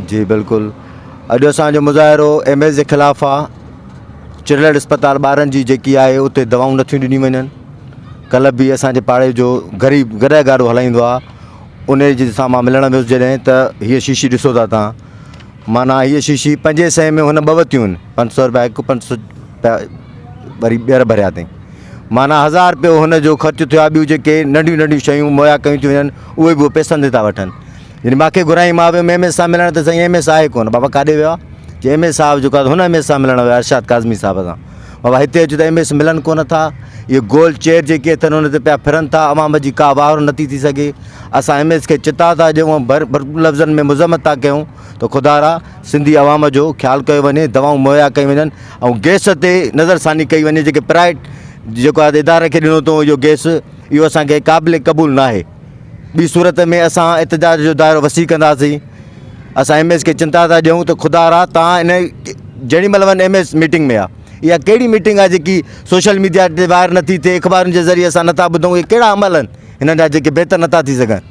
جي بلڪل اڄ اسان جو مظاهرو ايم ايس جي خلاف آ چرلڙ اسپتال ٻارن جي جيڪي آهي اتي دوائون نٿيون ڏنيون وڃن ڪلهه به اسان جي پاڙي جو غريب گڏهه گاڏو هلائيندو آ ان جي سان مان ملڻ ويس جڏهن ته هيء شيشي ڏسو ٿا تان معنيٰ هيء شيشي پنجين سئين ۾ هن ٻه ورتيون آهن پنج سؤ روپيا هڪ پنج سؤ روپيا وري ٻيهر ڀريا اٿئي معنيٰ هزار رپيو هن جو خرچ ٿيو آهي ٻيون جيڪي ننڍيون ننڍيون شيون مهيا ڪيون ٿيون وڃن اهي به پئسن تي ٿا وٺن يعني مانکي گهرائين مان ويم ايم ايس سان ملڻ ته سائين ايم ايس آهي ڪونه بابا ڪاڏي ويو آهي چي ايم ايس صاحب جيڪو آهي هن ايم ايس سان ملڻ ويو آهي ارشاد ڪاظمي صاحب سان بابا هتي اچ ته ايم ايس ملن ڪونه ٿا اهي گول چيئر جيڪي اٿن ان تي پيا ڦرن ٿا عوام جي ڪا واهر نٿي ٿي سگهي اسان ايم ايس کي چتاء ٿا ڏيون ڀر ڀرپور لفظن ۾ مذمت ٿا ڪيون ته خدا را سنڌي عوام جو خيال ڪيو وڃي دوائون مهيا ڪيون وڃن ۽ گئس تي نظر ثاني ڪئي وڃي جيڪي پرائيويٽ جيڪو آهي اداري کي ڏنو اٿئون اهو گئس اهو اسانکي قابل قبول ناهي ٻي صورت ۾ اسان احتجاج جو دائرو وسيع ڪنداسين اسان ايم ايس کي چنتا ٿا ڏيون ته خدا را تان ان جهڙي مهل وڃ ايم ايس ميٽنگ ۾ آ اها ڪهڙي ميٽنگ آ جيڪي سوشل ميڊيا تي وائر نٿي ٿئي اخبارن جي ذريعي اسان نٿا ٻڌون اهي ڪهڙا عمل آهن هنن جا جيڪي بهتر نٿا ٿي سگهن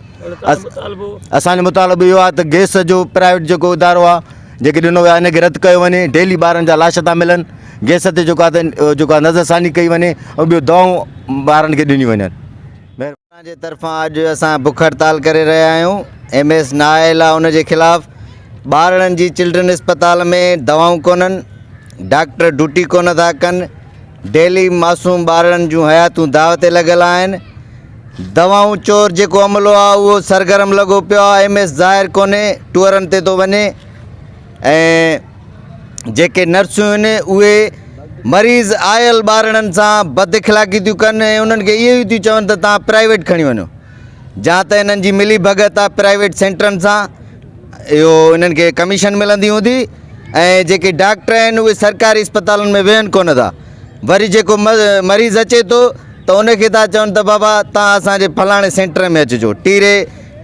اسان جو مطالبو اهو آ ته گئس جو پرائيويٽ جيڪو ادارو آ جيڪي ڏنو ويو آ ان کي رد ڪيو وڃي ڊيلي ٻارن جا لاش ٿا ملن گئس تي جيڪو آ جيڪو آ نظر ثاني ڪئي وڃي ۽ ٻيو دوائون ٻارن کي ڏنيون وڃن اسان جي طرفان اڄ اسان بک هڙتال ڪري رهيا آهيون ايم ايس نااهل آ ان جي خلاف ٻارڙن جي چلڊرن اسپتال ۾ دوائون ڪونهن ڊاڪٽر ڊيوٽي ڪونه ٿا ڪن ڊيلي معصوم ٻارڙن جون حياتون داء تي لڳل آهن دوائون چور جيڪو عملو آ اهو سرگرم لڳو پيو آ ايم ايس ظاهر ڪونهي ٽوئرن تي ٿو وڃي ۽ جيڪي نرسون آهن اهي مريض آيل ٻارڙن سان بد اخلاقي ٿيون ڪن ۽ انهن کي اهو ئي ٿيون چون ته توهان پرائيويٽ کڻي وڃو جا ته انهن جي ملي ڀڳت آهي پرائيويٽ سينٽرن سان اهو انهن کي ڪميشن ملندي هوندي ۽ جيڪي ڊاڪٽر آهن اهي سرڪاري اسپتالن ۾ ويهن ڪونه ٿا وري جيڪو مريض اچي ٿو ته ان کي ٿا چون ته بابا توهان اسانجي فلاڻي سينٽر ۾ اچجو ٽيري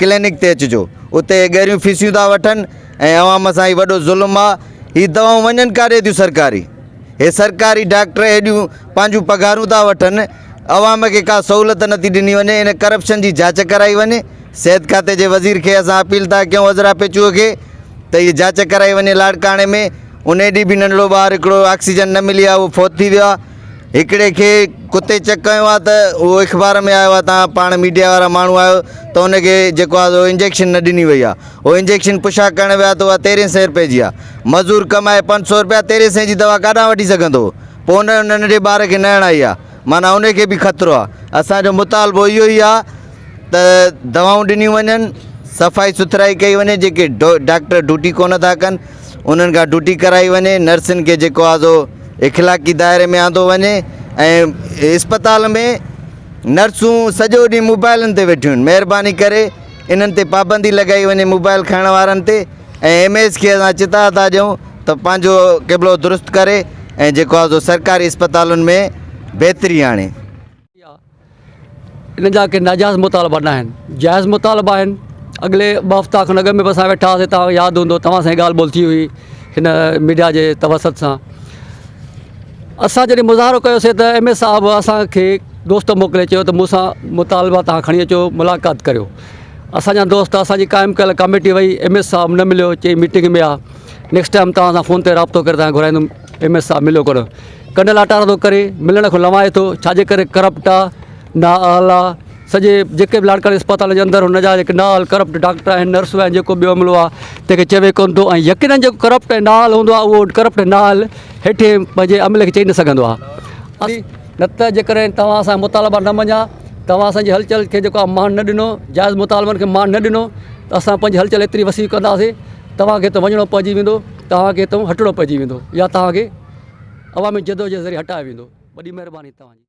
ڪلينڪ تي اچجو اتي ڳريون فيسيون ٿا وٺن ۽ عوام سان هي وڏو ظلم آ هي دوائون وڃن ڪاڏي ٿيون سرڪاري هي سرڪاري ڊاڪٽر هيڏيون پنهنجون پگهارون ٿا وٺن عوام کي ڪا سهولت نٿي ڏني وڃي ان ڪرپشن جي جاچ ڪرائي وڃي صحت کاتي جي وزير کي اسان اپيل ٿا ڪيون عذرا پيچوهو کي ته هي جاچ ڪرائي وڃي لاڙڪاڻي ۾ ان ڏينهن به ننڍڙو ٻار هڪڙو آڪسيجن نه ملي آ اهو فوت ٿي ويو آ هڪڙي کي ڪتي چڪ ڪيو آ ته اهو اخبار ۾ آيو آ تان پاڻ ميڊيا وارا ماڻهو آهيو ته ان کي جيڪو آ سو انجيڪشن نه ڏني وئي آ اهو انجيڪشن پڇا ڪرڻ ويا ته اها تيرهين سئي روپئي جي آ مزور ڪمائي پنج سئو روپيا تيرهين سئي جي دوا ڪاڏانهن وٺي سگهندو پوء ان ننڍڙي ٻار کي نه هڻائي آ معنيٰ ان کي به خطرو آ اسان جو مطالبو اهو ئي آ ته دوائون ڏنيون وڃن، صفائي سٿرائي ڪئي وڃي، جيڪي ڊاڪٽر ڊيوٽي ڪونه ٿا ڪن انهن کان ڊيوٽي ڪرائي وڃي، نرسن کي جيڪو آهي سو اخلاقي دائري ۾ آندو وڃي ۽ اسپتال ۾ نرسون سڄو ڏينهن موبائلن تي ويٺيون آهن مهرباني ڪري انهن تي پابندي لڳائي وڃي موبائل کڻڻ وارن تي ۽ ايم ايس کي اسان چتاء ٿا ڏيون ته پنهنجو قبلو درست ڪري ۽ جيڪو آهي سو سرڪاري اسپتالن ۾ بهتري آڻي. انهن جا ڪي ناجائز مطالبا نه آهن جائز مطالبا آهن اڳلي ٻه هفتا کن اڳ ۾ به اسان ويٺا هئاسين توهان کي ياد هوندو توهان سان ڳالهه ٻولهه ٿي هئي هن ميڊيا جي توسط سان اسان جڏهن مظاهرو ڪيوسي ته ايم اي صاحب اسانکي دوست موڪلي چيو ته مون سان مطالبا توهان کڻي اچو ملاقات ڪريو اسانجا دوست اسانجي قائم ڪيل ڪاميٽي وئي ايم اي صاحب نه مليو چئي ميٽنگ ۾ آ نيڪسٽ ٽائيم توهان سان فون تي رابطو ڪري توهان کي گهرائيندم ايم ايس صاحب مليو ڪونه ڪنڊ لاٽار ٿو ڪري ملڻ کان لوائي ٿو ڇاجي ڪري ڪرپٽ آ نااهل آ سڄي جيڪي به لاڙڪاڻي اسپتال جي اندر هن جا جيڪي نااهل ڪرپٽ ڊاڪٽر آهن نرسون آهن جيڪو ٻيو عملو آ تنهن کي چوي ڪونه ٿو ۽ يقينن جيڪو ڪرپٽ ۽ نااهل هوندو آ اهو ڪرپٽ نااهل هيٺين پنهنجي عملي کي چئي نه سگهندو آ نه ته جيڪڏهن توهان اسان جا مطالبا نه مڃيا توهان اسان جي هلچل کي جيڪو آ مان نه ڏنو جائز مطالبن کي مان نه ڏنو ته اسان پنهنجي هلچل ايتري وسيع ڪنداسين توهان کي ته وڃڻو پئجي ويندو توهان کي هتان هٽڻو پئجي ويندو يا توهان کي عوامي جدوجهد ذريعي هٽايو ويندو وڏي مهرباني توهان جي.